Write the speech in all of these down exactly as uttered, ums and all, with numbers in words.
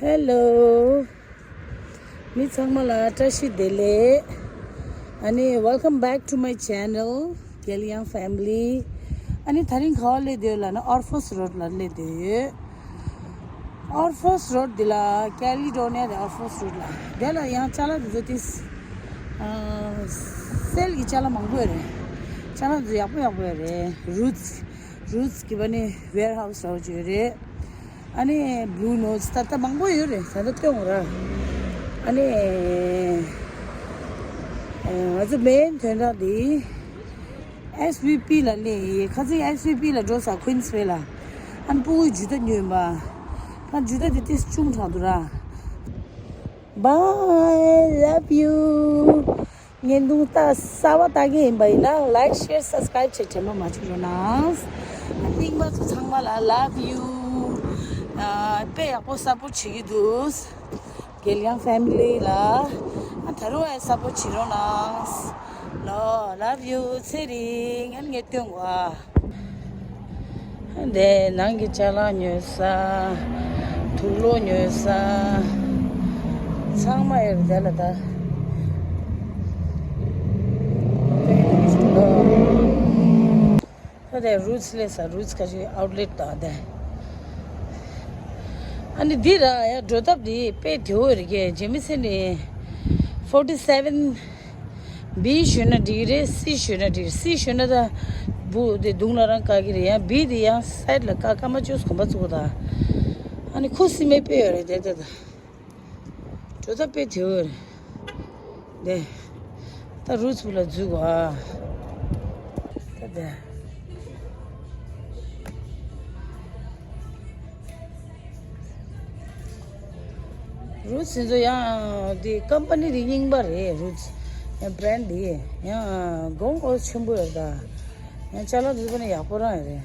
Hello. མི་ཚང་མ་ལ་བཀྲ་ཤིས་བདེ་ལེགས། ཨ་ནི་welcome back to my channel, Galiang family. ཨ་ནི་དེ་རིང་ག་པར་སླེབས་བསྡད་ཡོད་ལབ་ན་Orford Road ལ་སླེབས་བསྡད་ཡོད། Orford Road འདི་ལ་Caledonia དེ་Orford Road ལ། དེ་ལ་ཡང་ཅ་ལག་དེ་ཚོ་ཏིས་སེལ་གྱི་ཅ་ལག་མང་པོ་ཡོད་རེད། ཅ་ལག་དེ་ཚོ་ཡག་པོ་ཡག་པོ་ཡོད་རེད། Roots, Roots གི་པ་ནི་warehouse ར་བ་ཅིག་ཡོད་རེད། ཨ་ནི་Blue Notes ད་ལྟ་མང་པོ་ཡོད་རེད། ད་ལྟ་སྟོན་འོ་ར། ཨ་ནི་ང་ཚོ་main དོན་དག་འདི་S V P ལ་སླེབས་ཡིན། ཁ་སང་S V P ལ་འགྲོ་ས་Queensway ལ། ཨ་ནི་སྤུ་གུའི་ཇུ་ཏ་ཉོས་ཡིན་པ། ད་ཇུ་ཏ་དེ་ཏིས་ཆུང་དྲགས་འདུག་ར། Bye, love you. བརྙན་ཐུང་ལྟ་གསར་པ་ལྟ་གི་ཡིན་པ་ཡིན་ན་like, share, subscribe བྱེད་དྲན་པ་མ་བརྗེད་རོགས་གནང་། རྙིང་པ་ཚོ་ཚང་མ་ལ་love you. དཔེ་ཡག་པོ་support བྱེད་ཀྱི་འདུག Galiang family ལ་ད་རུང་ཡང་support བྱེད་རོགས་གནང་། ལོ་love you. ཚེ་རིང་ཨ་ནི་ངས་སྟོན་གོ་ཨ། འདི་ནང་གི་ཅ་ལག་ཉོ་ས། དུག་ལོག་ཉོ་ས། ཚང་མ་ཡོད་རེད་དེ་ལ་ད། ད་དེ་Roots སླེབས་ས། Roots ཁ་ཅིག་outlet དང་དེ། ཨ་ནི་འདི་ར་ཡ་འགྲོ་ཐབས་འདི་དཔེ་དེ་འོ་རེད་གི། རྗེས་མི་ཚེ་ནི་forty seven B ཞུས་ན་འགྲིག་གི་རེད། C ཞུས་ན་འགྲིག་གི་རེད། C ཞུས་ན་ད་སྦུག་དེ་གདོང་ལ་རང་བཀག་གི་རེད། ཡང་B དེ་ཡང་side ལ་བཀག་སྐར་མ་བཅུ་གོམ་པ་བཙུགས་ད། ཨ་ནི་ཁུ་སིམ་མེ་དཔེ་ཡོད་རེད་དེ་དེ་ད། འགྲོ་ད་དཔེ་དེ་ཡོད་རེད་དེ། ད་Roots སྦུག་ལ་འཛུལ་གོ་ཨ། ད་དེ། Roots ཟེར་ཚོ་ཡང་དེ་company དེ་རྙིང་པ་རེད། Roots ཡང་brand དེ་ཡང་གོང་འོ་ཆེན་པོ་ཡོད་ད། ཡང་ཅ་ལག་དེ་ཚོ་ནི་ཡག་པོ་རང་ཡོད་རེད།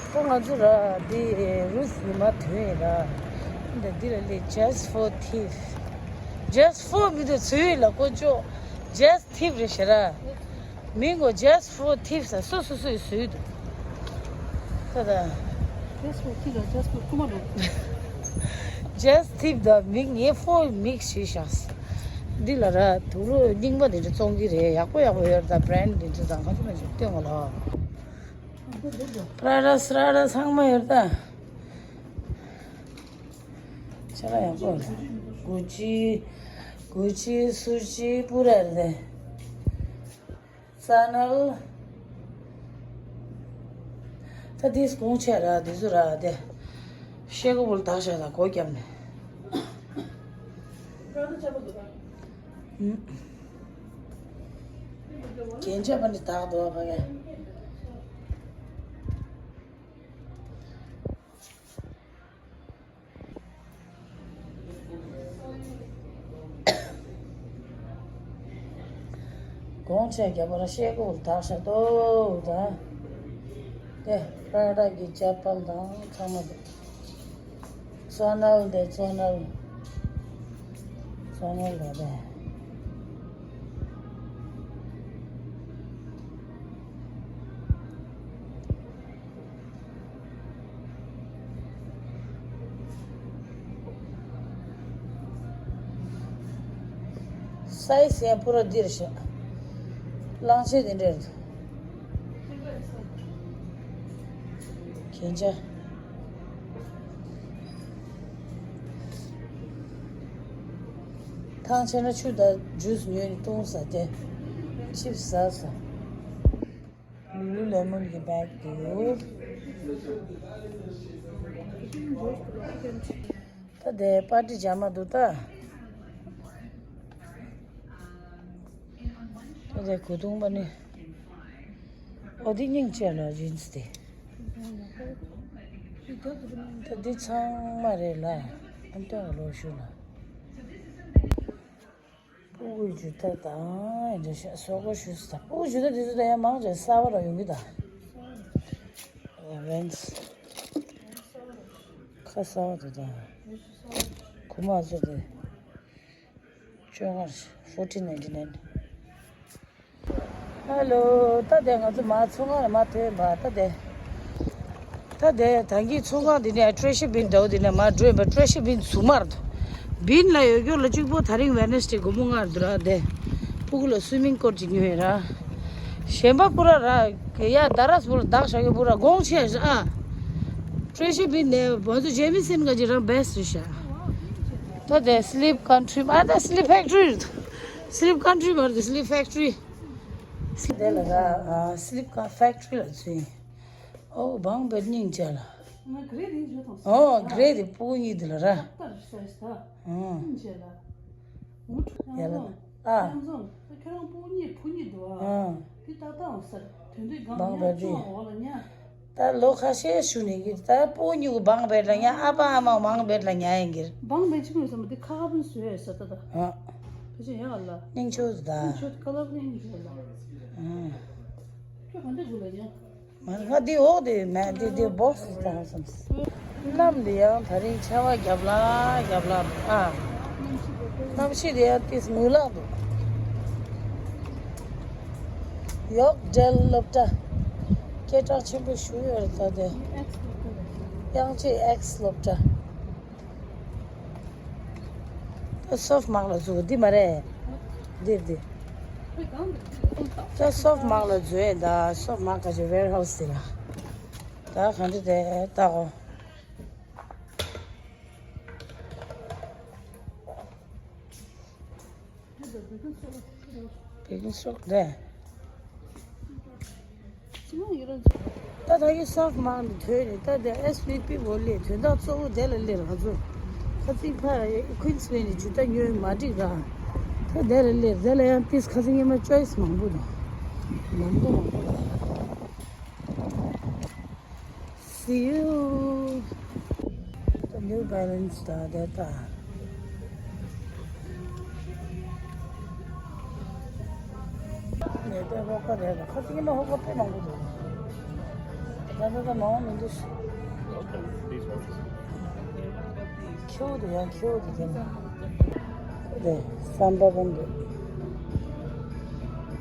ཁོ་ང་ཚོ་ར་དེ་Roots ཉི་མ་དོན་ཡིན་ར། འདི་འདི་ལ་ལས just for thief. Just for མི་འདུག་ཚུལ་ལ་ཀོ་ཅོ། Just thief རེད་ཤེས་ར། མིང་གོ་just for thief ས་སོ་སོ་སོའི་བཟོས་འདུག་ད་ད། Just for thief ལ་just for ཀུ་མ་འགྲོ། Just thief ད་མིང་ངའི་for མིག་ཞེས་བཞག་འདི་ལ་ར་དུག་ལོག་རྙིང་པ་འདི་འདྲ་བཙོང་གི་རེད། ཡག་པོ་ཡག་པོ་ཡོད་ར། ད་brand འདི་འདྲ་ད་ག་ཚོད་མ་ཞིག་སྟོན་གོ་ལ། Prada Prada ཚང་མ་ཡོད་ད། ཆ་ལ་ཡག་པོ་རེད། Gucci Gucci Suchi པུ་ར་རེད། Chanel ད་དེ་གོང་ཆེ་ར་དེ་ཚོ་ར་དེ། ཤེལ་སྒོ་བུ་ལ་དག་བཞག་དང་སྒོ་བརྒྱབ་ནས། རྒྱན་ཆ་པ་ནི་དག་འདུག་ག་ག་གོང་ཆེ་རྒྱ་བོ་ར་ཤེལ་སྒོ་དག་ཤ་ཏོ་དང་། དེ་པྲ་ཌ་གི་ཅ་པལ་དང་ཚང་མ་འདུག་ཙོ་ནལ་དེ་ཙོ་ནལ། ཙོ་ནལ་དེ་དེ། སའི་ཛི་ཡང་པུ་ར་འདིར་བཞག་གླང་ཆེན་འདི་འདྲ་རེད། གན་ཇ། ཐང་ཆད་ན་ཆུ་དང་ཇུས་ཉོས་ནས་བཏུང་ཟ་སྟེ། ཆིབས་ཟ་ཟ། ལུ་ལུ་ལེ་མོན་གྱི་བེག་འདུག་ད་དེ་པར་ཊི་རྒྱག་མ་འདུག་ད། ད་དེ་གོས་ཐུང་པ་ནི། ཨོ་དེ་སྙིང་རྗེ་ལ་ཇིན་སི་དེ། ད་འདི་ཚང་མ་རེད་ལ། ཨ་མདོ་ལོ་ཞུ་ལ། སྤུ་གུའི་ཇུ་ཏ་དང་ཡིན་འདྲ་ཤག་སོག་པོ་ཞུ་ས། སྤུ་གུ་ཇུ་ཏ་དེ་ཚོ་ད་ཡང་མང་ཆེ་གསར་པ་ར་ཡོང་གི་ད། རེན་སི། ཁ་གསར་པ་དེ་ད། གོང་མ་ཚོ་དེ། བཅོ་ལྔ། fourteen ninety nine། ཧ་ལོ། ད་དེ་ང་ཚོ་མ་ཚོང་ཁང་ལ་མ་ཐོན་པ་ད་དེ། ད་དེ་ད་གིན་ཚོང་ཁང་འདི་ནས་ཊེ་ཤི་བིན་འདྲ་བོ་འདི་ནས་མ་འགྲོ་ཡིན་པ། ཊེ་ཤི་བིན་ཚུགས་མ་རེད། བིན་ལ་ཡོད་རྒྱུ་ལ་གཅིག་པོ་ད་རིང་ཝེ་ནེ་སི་ཌེ་དགོང་མོ་ལྔ་རེད་འདུག་ར། དེ་ཕྲུ་གུ་ལ་སུའི་མིང་ཀོཌ་ཅིག་ཉོས་ཡོད་ར། གཞན་པ་པུ་ར་ར་ཡ་ད་ར་སུ་ལ་བདག་བཞག་གི་པུ་ར་དགོང་ཆེ་ཨ། ཊེ་ཤི་བིན་ནས་ང་ཚོ་ཇེ་མི་སན་ག་ཅིག་རང་བེ་སི་རེད་ཤག་ད་དེ་སི་ལིབ་ཀན་ཊི་རི་ཨ། ད་སི་ལིབ་ཕེག་ཊི་རི་རེད། སི་ལིབ་ཀན་ཊི་རི་མ་རེད། སི་ལིབ་ཕེག་ཊི་རི། སི་དེ་ལ་ར་ཨ། སི་ལིབ་ཀན་ཕེག་ཊི་རི་ལ་ཚུད། ཨོ་བང་བེད་སྙིང་རྗེ་ལ། ང་ག་རེ་རིང་བྱོས་དང་ཨོ་ག་རེ་དེ་སྤུ་གུ་གཉིས་དེ་ལ་ར། ཏར་ཤ་ཤ་ད། ཨོ་སྙིང་རྗེ་ལ། ངུ་ཁྲུ་ཡ་ལ། ཨ། ཁྱེད་རང་སྤུ་གུ་གཉིས་བུ་གཉིས་འདུག་ཨ། ཨ། དེ་ཏག་ཏག་ཨང་སར་དོན་དུ་སྒང་བང་ཉ་བེད་ཅུང་དེ་འོག་ལ་ཉ། ད་ལོ་ཁ་ཤས་བཞུགས་ནས་གི་ད་སྤུ་གུ་གཉིས་ཀྱི་བང་བེད་ལ་ཉ། ཨ་ཕ་ཨ་མ་བང་བེད་ལ་ཉ་ཡིན་གི། བང་བེད་ཅི་མོ་ཟེར་མ་དེ་ཁ་ཁ་པོ་བཟོས་ས་ད་ད། ཨ། ཕལ་ཆེར་ཡག་ལ། སྙིང་ཆོས་ད། སྙིང་ཆོས་ཀ་ལབ་སྙིང་ཆོས་ལ། ཨ། ཁྱོད་ག་འདྲ་དགོས་ལ་ཡ། མ་ང་འདི་འོག་དེ་མེད་འདི་འདི་བོག་སི་དང་སམ། གནམ་འདི་ཡང་ད་རིང་ཆར་པ་རྒྱབ་ལ་རྒྱབ་ལ་ཨ། གནམ་གཤིས་འདི་ཡང་ཏིས་ངུ་ལག་འདུག་ཡོག་ཌེལ་སློབ་གྲྭ། སྐད་གྲགས་ཆེན་པོ་ཞིག་ཡོད་རེད་ད་དེ། དབྱངས་ཅན་ཨེག་སི་སློབ་གྲྭ། ད་སོབ་མག་ལ་འཛུལ་འདི་མ་རེད། འདིར་འདི། ད་སོབ་མག་ལ་འཛུལ་ཡིན་ད། སོབ་མག་ག་ཅིག་ཝེར་ཧའུ་སི་འདི་ལ། ད་ག་འདྲ་དེ་ལྟ་གོ། བེ་ཀིང་སོབ་རེད། ད་ད་གི་སོབ་མག་འདི་ཐོན་ནས་ད་དེ་ཨེས་བི་པི་བོ་ལས་དོན་དག་གཙོ་བོ་དེ་ལ་སླེབས། ང་ཚོ་ཁ་ཚིག་ཕ་ཀུན་སི་པན་ནས་ཇུ་ཏ་ཉོས་མ་འགྲིག་ར། ད་དེ་ལ་སླེབས། དེ་ལ་ཡང་ཏིས་ཁ་ཚིག་སྔོན་མ་ཅོའི་སི་མང་པོ་དང་། མང་པོ་མང་པོ་དང་། See you. The New Balance ད་དེ་ད། ནས་པའི་ཧོ་ཀ་རེད་ལ། ཁ་ཚིག་མ་ཧོ་ཀ་དཔེ་མང་པོ་འདུག་ད་ད་ད་མང་བ་མི་འདུག་ཁྱེའུ་དེ་ཡང་ཁྱེའུ་དེ་དེ་ན། དེ་སམ་པ་བོ་འདུག་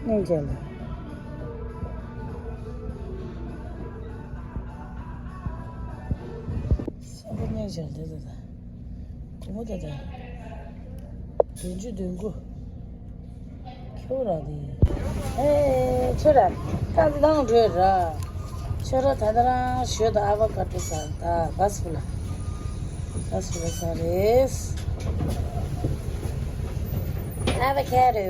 སྙིང་རྗེ་ལ། སམ་པ་སྙིང་རྗེ་ལ་དེ་དེ་ད། གུང་མོ་དེ་དེ། བདུན་ཅུ་དོན་དགུ། ཁྱོད་ར་དེ། ཨེ། ཁྱོད་ར། ད་ལང་འགྲོ་ར། ཁྱོད་ར་ད་ད་རང་ཞོལ་དུ་ཨ་ཝ་ཀ་ཏོ་ཟ་ད། བ་སི་ཕུ་ལ། བ་སི་ཕུ་ལ་ཟ་རེས། ཨ་ཝ་ཀ་ཏོ།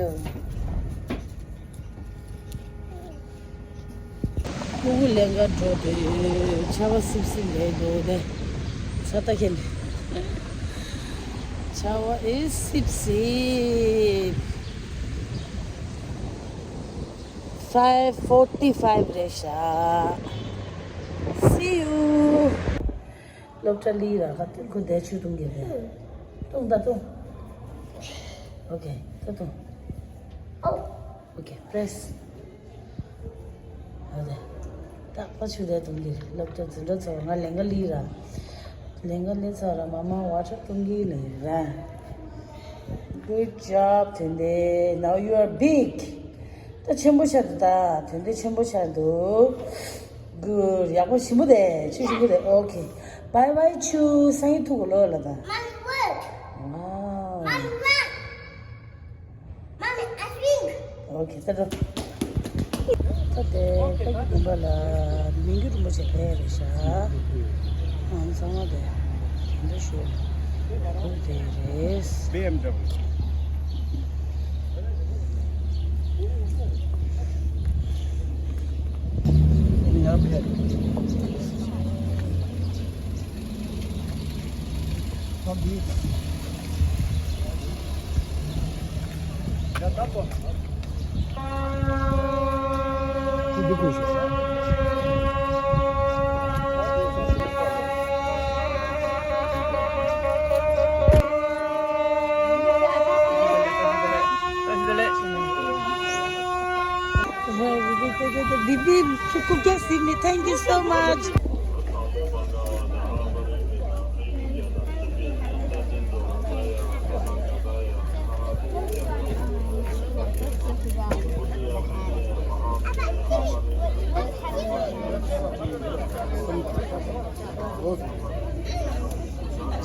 ཕྲུ་གུ་ལེན་ག་འགྲོ་དུས་ཆར་པ་སིབ་སིབ་རེད་འདུག་དེ། ཚ་ད་ཁེལ། ཆར་པ་ཨིས་སིབ་སིབ། ཕའིབ་ཕོར་ཊི་ཕའིབ་རེད་ཤག See you. སློབ་གྲྭ་ལི་ར་ཁ་ཏུ་ཁུ་དེ་ཆུ་བཏུང་གི་རེད། བཏུང་ད་བཏུང་། ཨོ་ཁེ་ད་བཏུང་། ཨོ། ཨོ་ཁེ་པྲེས། ཨོ་དེ། ཏག་ཏག་ཆུ་དེ་བཏུང་གི་རེད། སློབ་གྲྭ་འཛིན་གྲྭ་ཚོ་ང་ལེན་ག་ལི་ར། ལེན་ག་ལི་ཚ་ར་མ་མ་ཝ་ཊར་བཏུང་གི་ལི་ར། Good job དོན་དེ། Now you are big. ད་ཆེན་པོ་ཆགས་འདུག་ད་དོན་དེ་ཆེན་པོ་ཆགས་འདུག Good. ཡག་པོ་ཞིམ་པོ་དེ། ཆུ་ཞིམ་པོ་དེ། Okay. Bye bye ཆུ། སང་ཉིན་ཐུག་གོ་ལོ་ལ་ད། Mommy, look. Wow. Mommy, run. Mommy, I swing. Okay. ད་འགྲོ། ད་དེ་ཕ་གི་དགོན་པ་ལ་མི་འགྱུར་རིན་པོ་ཆེ་ཕེབས་རེད་ཤག་ཨང་ཚང་མ་དེ་དེ་འདྲ་ཞུ་བ་དེ་རེད། B M W. Bibi, cukup ya sini. Thank you so much.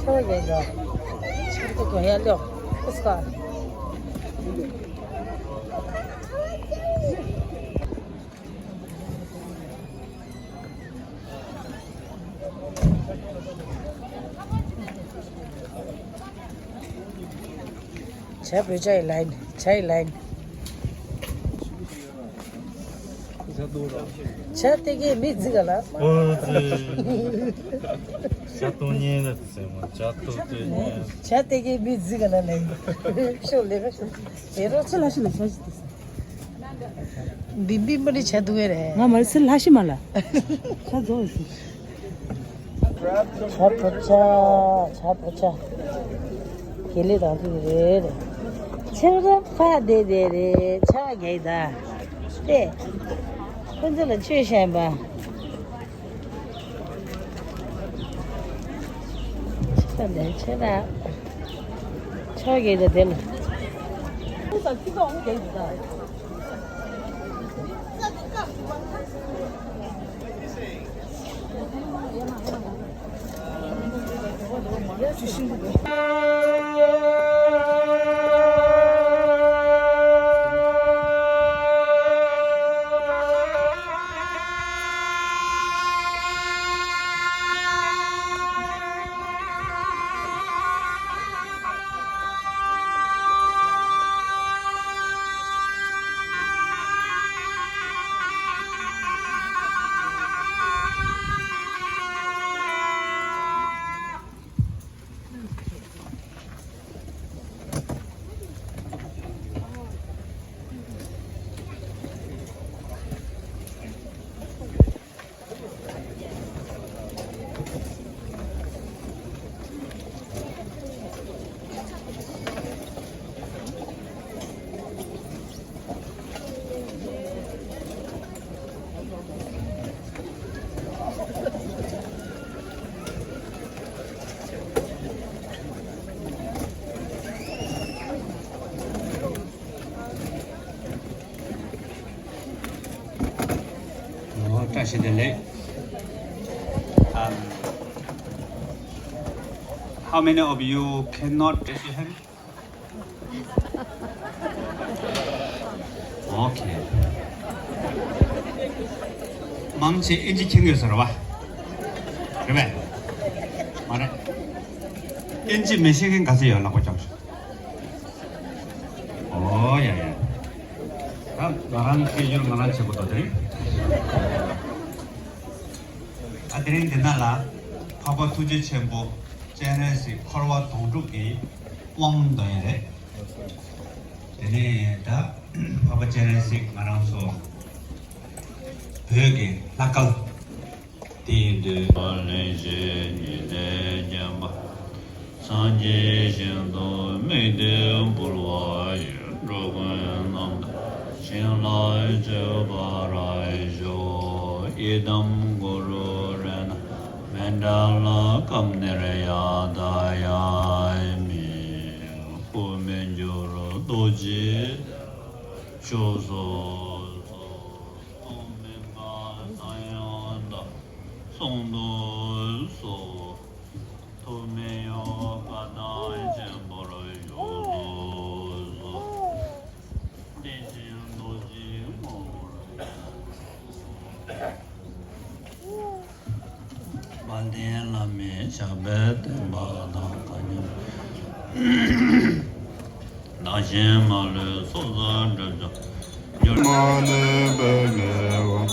ཆར་ཡོད་འགྲོ། ཆར་དུ་གོ་ཡ་ལོ། ཨུ་སྐ། བྱ་བོད་ཇ་ཡི་ལན། ཇ་ཡི་ལན། ཇ་སྟེ་གའི་མི་རྫི་ག་ལ། ཨོ་ཙི། ཇ་སྟོང་ཉན་ལ་ཟེར་མ། ཇ་སྟོང་སྟོང་ཉན། ཇ་སྟེ་གའི་མི་རྫི་ག་ལ་ལན། ཤོག་ལེ་ག་ཤོག་དེ་རོ་ཚེ་ལ་ཤི་ན་ཇ་ཞིག་དེ་ཟེར། བིམ་བིམ་པ་ནི་བྱ་འདུག་གས་རེད། ང་མ་རེད་ཚེ་ལྷ་ཤི་མ་ལ། ཤ་རྫོགས་ཤི། བྱ་ཕོ་ཆ། བྱ་ཕོ་ཆ། དགེ་ལེགས་དང་དུ་རེད། ཆང་ར་ཕ་དེ་དེ་རེད། ཆ་རྒྱག་ད། དེ། ཁོ་ཚོ་ལ་ཆོས་བཤད་པ། ཆ་ལས་ཆ་ལ། ཆ་རྒྱག་ད་དེ་ལ། ཨོ། བཀྲ་ཤིས་བདེ་ལེགས། Um, how many of you cannot raise your hand? Okay. མང་ཆེ་ཨིན་ཇི་མཁྱེན་གྱི་ཡོད་ས་རེད་བ། རེད་པས། མ་རེད། ཨིན་ཇི་མི་ཤེས་མཁན་ག་ཚོད་ཡོད་ལག་པ་བརྐྱངས་ཤོག་ཨོ་ཡ་ཡ། ད་ང་རང་སྐད་སྒྱུར་ང་རང་བྱེད་དགོས་འདུག་དེ་རིང་། ཨ་དེ་རིང་འདི་ན་ལ་འཕགས་པ་ཐུགས་རྗེ་ཆེན་པོ་སྤྱན་རས་གཟིགས་འཁོར་བ་དོང་སྤྲུགས་ཀྱི་དབང་འདོན་ཡ་རེད། དེ་ནས་ད་འཕགས་པ་སྤྱན་རས་གཟིགས་ང་རང་ཚོ་བོད་ཀྱི་ལྷ་སྐལ། དེ་ཡིན་དུས། ལྷན་ཅིག་ཉིད་ལས་བརྒྱན་པ། སངས་རྒྱས་ཞིང་དུ་དམིགས་ཏེ་འབུལ་བ་ཡི། འགྲོ་ཀུན་རྣམ་དག་ཞིང་ལ་སྤྱོད་པར་ཤོག་ཡི་དམ་གུ་རུ་རཏྣ་མནྠ་ལ་ཀཾ་ནིརྻཱ་ཏ་ཡ་མི། སྐུ་མི་འགྱུར་རྡོ་རྗེ་ཕྱག་སོགས་སོ། ཐོག་མེད་པ་ས་ཡང་དག་གསུང་དུ་གསོལ། ཐོག་མེད་ཡོ་ག་དང་ཆེན་པོར་བཞུགས་སུ་གསོལ། བདེ་ཆེན་རྡོ་རྗེའི་ངོ་བོར་གསོལ། དཔལ་ལྡན་བླ་མའི་ཞབས་པད་བརྟན་པ་དང་། བདག་གཞན་མ་ལུས་ཚོགས་བསགས་སྒྲིབ་སྦྱངས་འགྱུར། མ་ཎི་པདྨེ་ཧཱུྃ།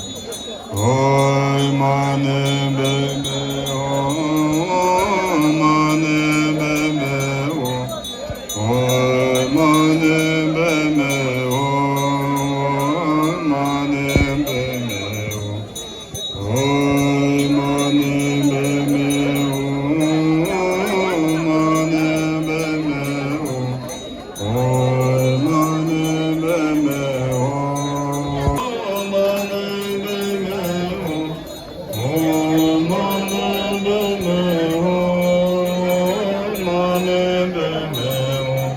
ཨོཾ་མ་ཎི་པདྨེ་ཧཱུྃ། ཨོཾ་མ་ཎི་པདྨེ་ཧཱུྃ། ཨོཾ་མ་ཎི་པདྨེ་ཧཱུྃ། ཨོཾ་མ་ཎི་པདྨེ་ཧཱུྃ། ཨོཾ་མ་ཎི་པདྨེ་ཧཱུྃ། ཨོཾ་མ་ཎི་པདྨེ་ཧཱུྃ། ཨོཾ་མ་ཎི་པདྨེ་ཧཱུྃ། ཨོཾ་མ་ཎི་པདྨེ་ཧཱུྃ། ཨོཾ་མ་ཎི་པདྨེ་ཧཱུྃ། ཨོཾ་མ་ཎི་པདྨེ་ཧཱུྃ།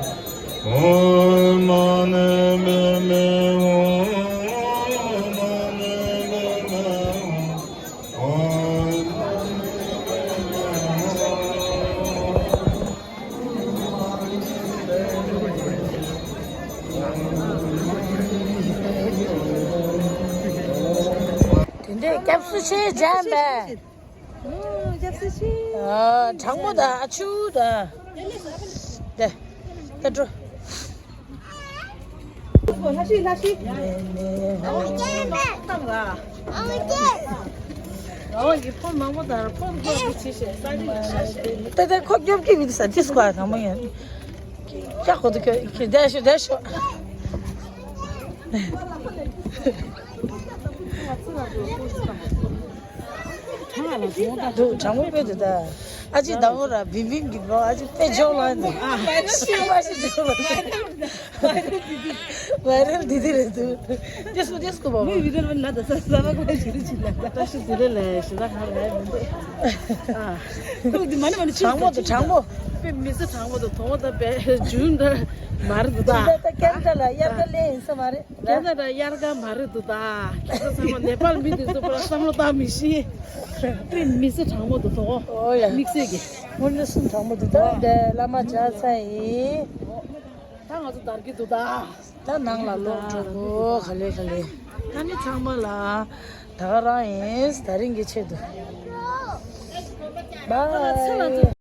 ཨོཾ་མ་ཎི་པདྨེ་ཧཱུྃ། ཨོཾ་མ་ཎི་ སྐྱབས་སུ་མཆི་འཇམ་པས། ཨོ། སྐྱབས་སུ་མཆི། ཨ། གྲང་མོ་དང་ཨ་ཆུ་དང་། དེ། དེ་འགྲོ། ལྷ་ཤི་ལྷ་ཤི། ཨོ་ཡི་ཕོ་མང་པོ་དང་ཕོ་མང་པོ་ཆེ་ཤེས་ས་རི་ལ་ཤ་ཤེས། ད་ད་ཁོ་སྐྱོབ་ཀྱི་མི་འདུག་ས་ཏིས་ཀོ་ཨ་གང་མོ་ཡིན། ཀྱ་ཁོ་ད་ཁྱོད་ཁྱོད་བསྡད་ཤོག་བསྡད་ཤོག་འདུག་གྲང་མོ་དཔེ་འདུག་ད། ཨ་ཅེ་ཟླ་བོ་ར་བིམ་བིམ་གྱི་བོ་ཨ་ཅེ་དཔེ་འཇོག་ལ་འདུག་ཤི་བ་ཞིག་འཇོག་ལ་འདུག་ཝའི་རལ་འདི་འདི་རེད་འདུག་ཏེ་སུ་ཏེ་སུ་གོ་བ། མི་བི་དར་བ་ན་ད་ས་ས་བ་གོ་ཞི་རི་ཅི་ལ་ད། ད་ཤི་ཟི་ལེ་ལེ་ཞི་ད་ཁ་ར་མི་འདུག་ཨ། ཁོ་འདི་མ་ནི་མ་ནི་ཆི་གྲང་མོ་དང་གྲང་མོ། དཔེ་མི་ཚེ་གྲང་མོ་དང་དོ་བ་དང་དཔེ་རྒྱུན་འདྲ་མ་རེད་འདུག་ད། ད་ད་ཀན་ཌ་ལ་དབྱར་ཁ་ལེན་ཡིན་ས་མ་རེད། ཁྱེད་ཚོ་ད་དབྱར་ཁ་མ་རེད་འདུག་ད། ཁྱེད་ཚོ་ཚང་མ་ནེ་པཱལ་མི་དེ་ཚོ་པར་བསམ་བློ་བཏང་མི་ཤེས། དཔེ་མི་ཚེ་གྲང་མོ་འདུག་དོ། ཨོ་ཡ། དམིགས་བསལ་གྱི། དངོས་གནས་སུ་གྲང་མོ་འདུག་ད། དེ་བླ་མ་ཇག་ཚ་ཡིན། ད་ང་ཚོ་དར་གྱི་འདུག་ད། ད་ནང་ལ་ལོག་འགྲོ་གོ་ག་ལེ་ག་ལེ། ད་ནི་ཚང་མ་ལ་ད་ག་རང་ཡིན། ད་རིང་གི་ཆེད་དུ། བའི།